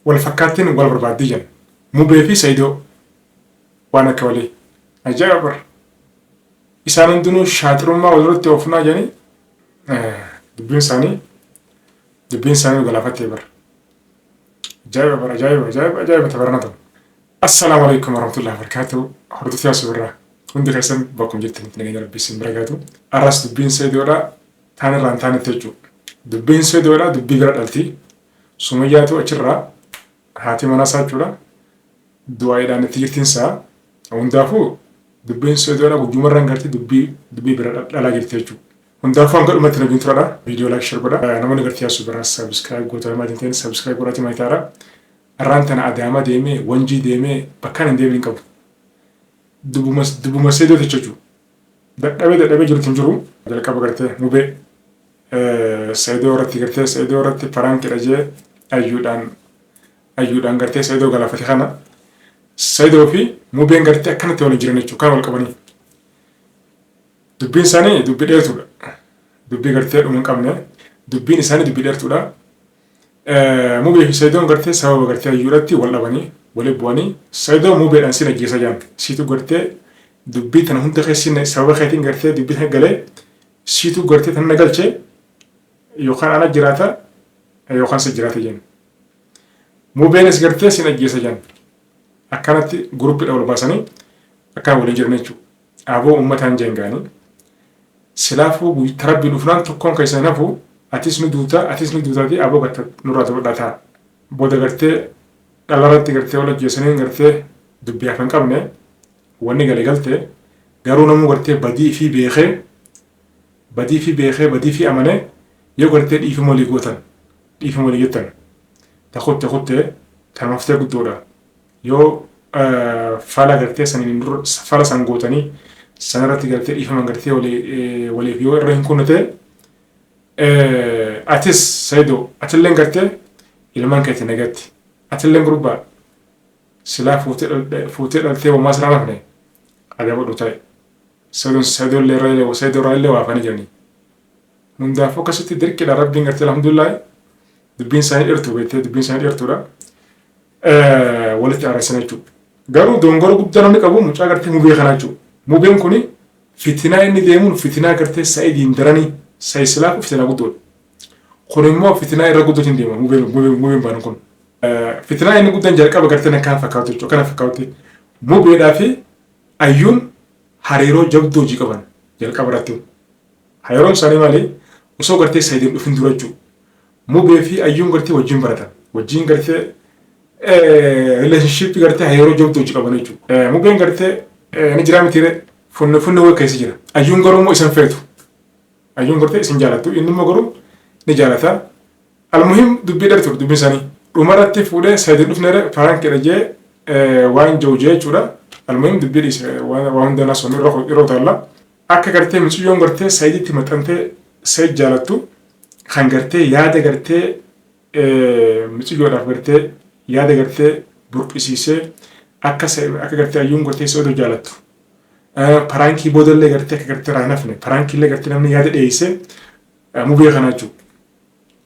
Wal fakkaattiin wal barbaaddii jenna. Mubee fi Sayidoo waan akka walii. Ajaa'iba bar. Isaan hundinuu shaaxirummaa walirratti oofnaa jedhanii dubbiin isaanii dubbiin isaanii nu galaafattee bar. Ajaa'iba bar, ajaa'iba, ajaa'iba, ajaa'iba tabarana ta'u. Assalaamu alaikum warahmatullahi wabarakatuh. Hordoftoota Yaasuu Birraa. Hundi keessan bakkuma jirtanitti nageenya Rabbii isin bira gaatu. Arras dubbiin Sayidoodha taan irraa hin taanetti jechuudha. Dubbiin Sayidoodha dubbii bira dhalti. Sumayyaatu achirraa haati manaa isaa jechuudha. Du'aayiidhaan itti jirtiin isaa. Hundaafuu dubbiin Sayidoodha guyyumarraan gartee dubbii dubbii bira dhalaa jirti jechuudha. Hundaafuu hanga dhumatti nabiin turadha. Viidiyoo like share godha. Namoonni gartee Yaasuu Birraa subscribe gootan maatiin ta'in subscribe godhaati maayitaadha. Arraan tana Adaamaa deemee, Wanjii deemee bakkaan hin deemin hin qabu. Dubbuma dubbuma Seedoo jechuudha. Dadhabee dadhabee jirutti hin jiru. Jalqaba gartee Mubee Saidoo irratti gartee Saidoo irratti paraankiidha jee ayyuudhaan ayyuudhaan gartee Saidoo galaafate kana Saidoo fi Mubeen gartee akkanatti waliin jiran jechuudha. Kan wal qabanii. Dubbiin isaanii dubbii dheertuudha. Dubbii gartee dhuma hin qabne. Dubbiin isaanii dubbii dheertuudha. Mubee fi Sayidoon gartee sababa gartee hayyuudhatti wal dhabanii wali bu'anii Sayidoo Mubeedhaan sin ajjeesa jaan siitu gartee dubbii tana hunda keessi sababa keetiin gartee dubbii tana galee siitu gartee tana na galche yookaan ana jiraata yookaan si jiraata jaan. Mubeenis gartee sin ajjeesa jaan. Akkanatti guruppiidha wal baasanii akkana waliin jiran jechuudha. Aboo ummataan jengaani. Silaafuu guyya rabbii dhufnaan tokkoon keessan hin hafu, atis ni duuta, atis ni duutaati, aboo gatta nurraa dubbadhaa ta'a. Booda gartee dhalarratti gartee wal ajjeesaniin gartee dubbii hafa hin qabne, wanni gale galte, garuu namuu gartee badii ifii beekee badii ifii beekee badii ifii amane yoo gartee dhiifama walii gootan, dhiifama walii jettan, ta kutte kutte tanuma haftee guddoodha. Yoo fala gartee saniin dura fala san gootanii sanarratti gartee dhiifaman gartee waliif yoo irra hin kunne ta'e, atis Saidoo atilleen gartee ilmaan keetti nagatti, atilleen gurbaa silaa fuutee dhaltee homaa siraa nafne adabadhu ta'e. Saidoon Saidoollee irra Saidoo irraa illee waafanii jiranii. Hundaafuu akkasitti dirqiidha Rabbiin gartee alhamdulillah dubbiin isaanii dheertuu beektee dubbiin isaanii dheertuudha. Walitti araarsan jechuudha. Garuu dongora guddaa namni qabu mucaa gartee Mubee kanaa jechuudha. Mubeen kuni fitinaa inni deemuun fitinaa gartee Sa'idiin daranii Sa'id silaafu fitinaa guddoodha. Kun immoo fitinaa irra guddootiin deema mubeen mubeen mubeen baanu kun. Fitinaa inni guddaan jalqaba gartee akkana fakkaatu jechuudha. Akkana fakkaatutti Mubeedhaa fi Ayyuun hariiroo jabduu hojii qaban jalqaba irratti. Hariiroon isaanii maali? Osoo gartee Sa'idiin dhufin dura jechuudha. Mubee fi Ayyuun gartee wajjin baratan. Wajjin gartee relationship gartee hariiroo jabduu hojii qaban jechuudha. Mubeen gartee ni jira mitiire funne funne wayii keessa jira. Ayyuun garuu immoo isan feetu. Ayyuun gartee isin jaalattu, inni immoo garuu ni jaalata. Almuhim dubbii dheertu dubbiin isaanii. Dhumarratti fuudhee Sa'idiin dhufneere farankiidha jee waan jiru jee jechuudha. Almuhim dubbii dhiise waan hunda naasoo irra utaalla. Akka gartee miciyyoon gartee Sa'iditti maxxantee Sa'id jaalattu kan gartee yaada gartee miciyyoodhaaf gartee yaada gartee burqisiisee akka akka gartee Ayyuun gartee Sa'idoo jaalattu. Paraankii boodallee gartee akka gartee irraa hin hafne paraankiillee gartee namni yaada dhiyeessee Mubee kana jechuudha.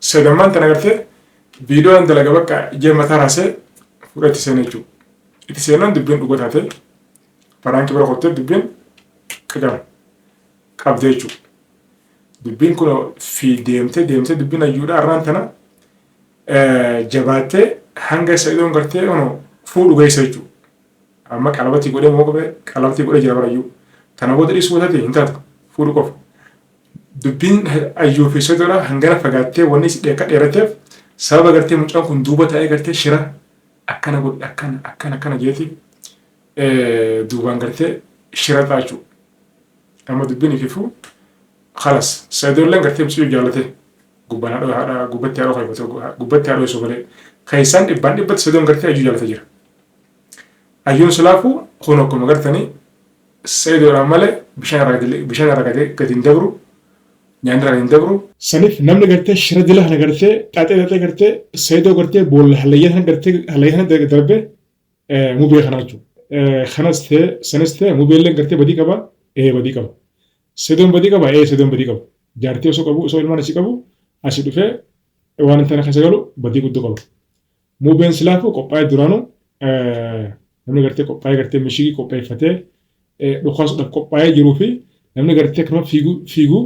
Sa'id ammaan tana gartee viidiyoon dalaga bakka ijee mataa raasee fuudhee itti seene jechuudha. Itti seenaan dubbiin dhuga taate paraankii bira kottee dubbiin qicama qabdee jechuudha. Dubbiin kun fi deemtee deemtee dubbiin Ayyuudha arraan tana jabaattee hanga Sa'idoon gartee ono fuudhu geessa jechuudha. Amma qalabatii godhee moo qabee qalabatii godhee jira barayyuu. Tana booda dhiisuu taate hin taatu fuudhu qofa. Dubbiin Ayyuu fi Sa'idoodha hangana fagaattee wanni akka dheerateef sababa gartee mucaan kun duuba taa'ee gartee shira akkana godhi akkana akkana akkana jeeti duubaan gartee shira ta'a jechuudha. Amma dubbiin ifiifuu kalas Sa'idoolleen gartee mucayyoo jaalate gubbaan haadha haadha gubbatti haadha kaifatu gubbatti haadha osoo malee keessaan dhibbaan dhibbatti Sa'idoon gartee Ayyuu jaalate jira. Ayyuun silaafuu kun akkuma gartanii Sa'idoodhaan malee bishaan irraa gadi bishaan irraa gadi gadi hin dabru, nyaanni irraa gadi hin dabru. Saniif namni gartee shira dila kana gartee xaxee xaxee gartee Sa'idoo gartee boolla hallayyaa sana gartee hallayyaa sana darbe Mubee kana jechuudha. Kanas ta'e sanis ta'e Mubeelleen gartee badii qaba, ee badii qaba. Sa'idoon badii qaba, ee Sa'idoon badii qaba. Jaartii osoo qabu osoo ilmaan asii qabu asii dhufee waan hin taane keessa galu badii guddoo qaba. Mubeen silaafuu qophaa'ee duraanuu namni gartee qophaa'ee gartee mishigii qopheeffatee dhukaasuudhaaf qophaa'ee jiruu fi namni gartee akkanuma fiigu fiigu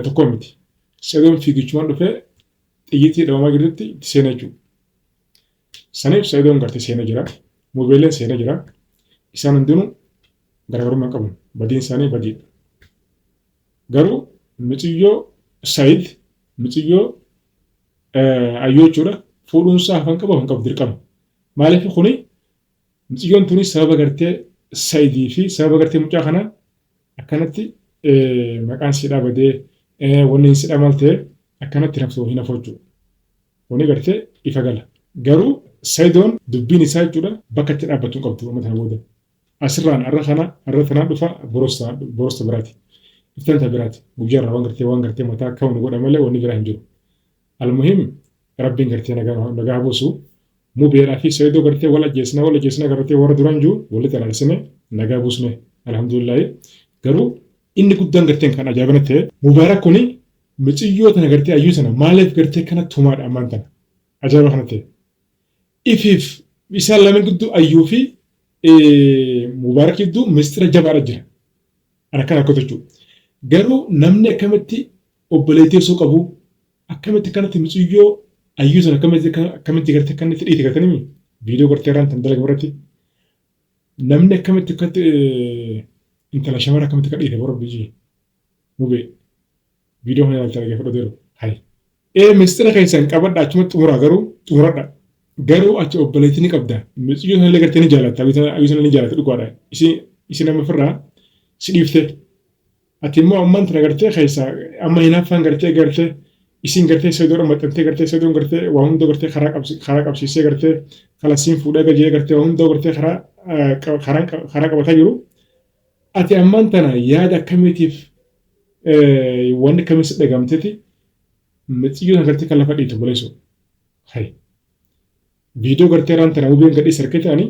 tokko miti. Sa'idoon fiigichumaan dhufee xiyyitii dhabamaa jirtutti itti seenee jechuudha. Saniif Sa'idoon gartee seenee jira. Mubeeleen seenee jira. Isaan hundinuu garaagarummaa hin qaban. Badiin isaanii badiidha. Garuu miciyyoo Sa'id miciyyoo Ayyuu jechuudha fuudhuunsaa hafan qabu hafan qabu dirqama. Maaliif kuni miciyyoon tuni sababa gartee Sa'idii fi sababa gartee mucaa kanaa akkanatti maqaan siidhaa badee wanni siidhaa maal ta'e akkanatti naftu hin hafu jechuudha. Kuni gartee ifa gala. Garuu Sa'idoon dubbiin isaa jechuudha bakka itti dhaabbattu hin qabdu amma tana booda. Asirraan arra kana arra tanaan dhufa boros ta biraati. Iftaan ta biraati. Guyyaa irraa waan gartee waan gartee mataa akka nu godha malee wanni biraa hin jiru. Almuhim Rabbiin gartee nagaa nagaa haa buusu. Mubeedhaa fi Saidoo gartee wal ajjeesnaa wal ajjeesnaa gartee warra duraan jiru walitti araarsine nagaa buusne alhamdulillaahi. Garuu inni guddaan garteen kan ajaa'ibana ta'e Mubaarak kuni miciyyoo tana gartee ayyuu tana maaliif gartee kana tumaadha ammaan tana ajaa'iba kana ta'e. Ifiif isaan lameen gidduu ayyuu fi Mubaarak gidduu mistira jabaadha jira. An akkana akka jechuudha. Garuu namni akkamitti obboleettii osoo qabuu akkamitti akkanatti muciyyoo ayyuu sana akkamitti akkamitti gartee akka inni itti dhiite gartanii viidiyoo gartee irraan tan dalagame irratti namni akkamitti akkatti intala shamara akkamitti akka dhiite bara biyyi mubee viidiyoo kana ilaalcha dhaggeeffadhu jiru hay. Ee mistira keessan qabadha achumatti xumuraa garuu xumuradha garuu achi obboleettii ni qabda muciyyoo sanallee gartee ni jaalatta ayyuu sana ni jaalatta dhugaadha isin isin amma ofirraa si dhiifte. Ati immoo ammaan tana gartee keessa amma hinaaffaan gartee gartee isiin gartee seedoodha maxxantee gartee seedoon gartee waa hunda gartee karaa qabsi karaa qabsiisee gartee kalasiin fuudhee gajee gartee waa hunda gartee karaa karaa karaa qabataa jiru. Ati ammaan tana yaada akkamiitiif wanni akkamii si dhagamteeti mixiyyoo sana gartee kan lafa dhiitu obboleessoo. Hay. Viidiyoo gartee irraan tana mubeen gadhiis harkee ta'anii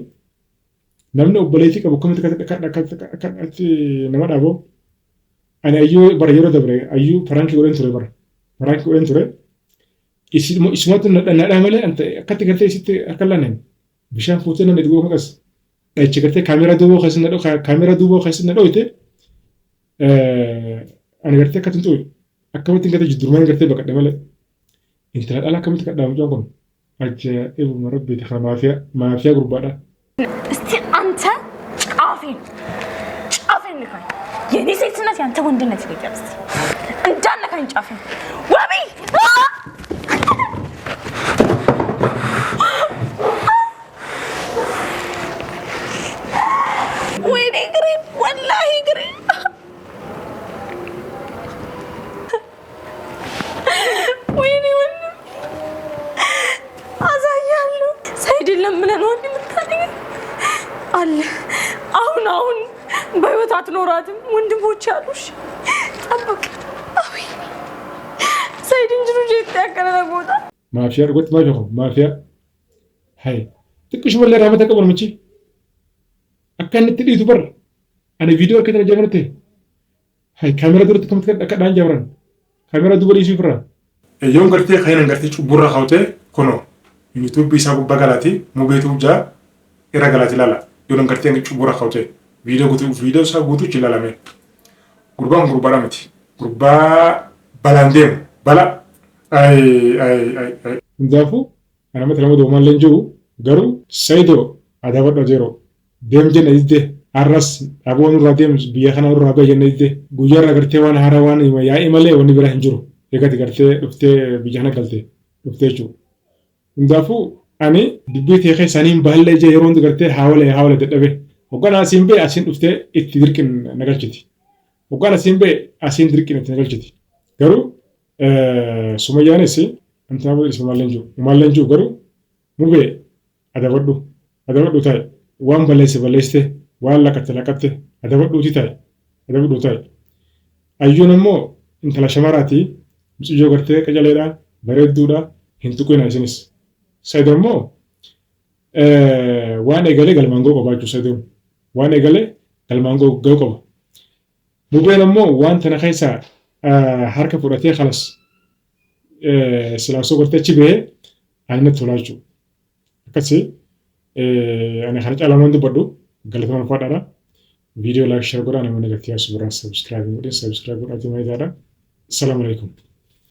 Namni obboleettii qabu akkamitti akkatti nama dhaaboo? Ani ayyuu bara yeroo dabre ayyuu paraankii godheen ture bara. Paraankii godheen ture. Isumatu nadhaa malee akkatti gartee isitti harka laanneen bishaan fuutee namni itti maqas. Dhahicha gartee kaameeraa duuboo keessa na kaameeraa duuboo keessa na dhoyte ani gartee akkatti hin xuqe. Akkamitti gartee jiddurumaan gartee baqadhe malee. Intala dhalaa akkamitti kadhaa mucaan kun? Ajaa'ibuma rabbiiti kana maafiyaa maafiyaa gurbaadha. እስቲ አንተ ጫፌን ጫፌን ንካኝ። የኔ ሴትነት ያንተ ወንድነት ይለያል። እስቲ እንዳነካኝ ጫፌን ወቢ ወይኔ እግሬን ወላሂ እግሬን ወይኔ ወንድም አሳያለሁ። ሳይድ ለምነን ወንድ የምታገኝ አለ። አሁን አሁን በህይወት አትኖራትም። ወንድሞች አሉሽ፣ ጠብቅ። ሳይድ እንጅሩ ጀት ያቀረበ ቦታ Maafiyaa dhugatti maafiyaa kun maafiyaa hay xiqqishuma illee raamata qabu namichi akka inni itti dhiitu bar ani viidiyoo akka itti ajaa'iba ta'e hay kaameraa duratti akkamitti akka dhaan jaabaran kaameraa duuba dhiisuu ofirraa. Yoon gartee kan hin gartee cubburra kaawwate kunoo yuutuubii isaa gubbaa galaati mubeetuu jaa irra galaati ilaala yoon gartee cubburra kaawwate viidiyoo guutuu viidiyoo isaa guutuu ilaalame gurbaan gurbaadha miti gurbaa balaan deemu bala ay ay ay ay. Hundaafuu ana mata lama doomaan leen jiru garuu Saidoo adabadhu ajeeroo deem jenne didde arras aboo nurraa deem biyya kana nurraa bahi jenne didde guyyaa irraa gartee waan haaraa waan yaa'ii malee wanni biraa hin jiru eegati gartee dhuftee biyya kana galte dhuftee jechuudha. Hundaafuu ani dubbii tee keessaniin baallee jee yeroo hundi gartee haawale haawale dadhabe hoggaan asiin ba'e asiin dhuftee itti dirqin na galchiti. Hoggaan asiin ba'e asiin dirqin itti na galchiti. Garuu Sumayyaanis intinaa booda isuma jiru. Umaallee jiru garuu mubee adabadhu adabadhu taa'e waan balleesse balleessite waan laqatte laqatte adabadhuuti taa'e adabadhu taa'e. Ayyuun immoo intala shamaraati mucayyoo gartee qacaleedha bareedduudha hin tuqina isinis. Sa'ido immoo waan eegalee galmaan ga'uu qaba jechuudha Sa'idoon. Waan eegalee galmaan ga'uu qaba. Mubeen ammoo waan tana keessaa harka fudhatee kalas silaa osoo gartee achi bahee ani natti tolaa jechuudha. Akkasii ani kana caalaa waan dubbadhu galatoomaa, ulfaadhaadha. Viidiyoo like, share godhaa. Namoonni gartee asuu biraan subscribe godhin subscribe godhaatii maayitaadha. Salaamu alaikum.